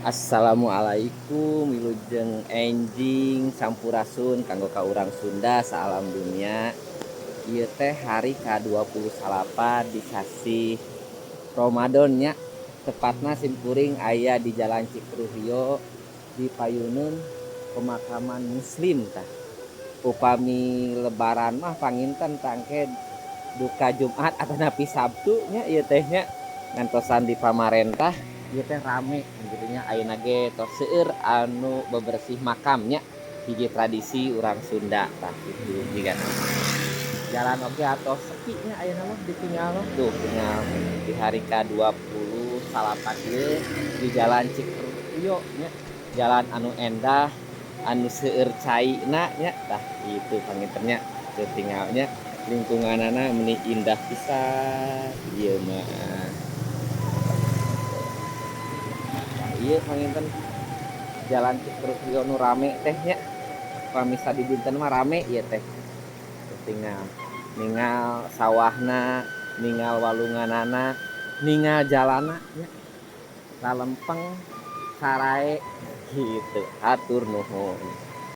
Assalamualaikum, wilujeng enjing, sampurasun kanggo ka urang Sunda saalam dunia. Ieu teh hari ka-29 di sasih Ramadan nya. Tepatna simkuring aya di Jalan Cikruhyo di payuneun pemakaman muslim tah. Upami lebaran mah panginten tangke duka Jumat atanapi Sabtu nya, ieu teh nya ngantosan di pamarentah ieu teh rame gitu nya. Ayeuna ge tos seueur anu bebersih makam nya, hiji tradisi urang Sunda tah kitu. Jigana jalan oge atos sepi nya ayeuna mah ditinggal mah. Tuh, tinggal di hari ka-29 ieu di Jalan Cikruhyo nya, jalan anu endah anu seueur caina nya. Tah itu panginten nya, teu tinggalnya lingkunganana meni indah pisan ieu mah. Tah, ieu panginten Jalan Cikruhyo nu rame teh nya. Pami sadidinten mah rame ieu teh. Tinggal ningal sawahna, ningal walunganana, ningal jalana nya, lalempeng sarae gitu. Hatur nuhun.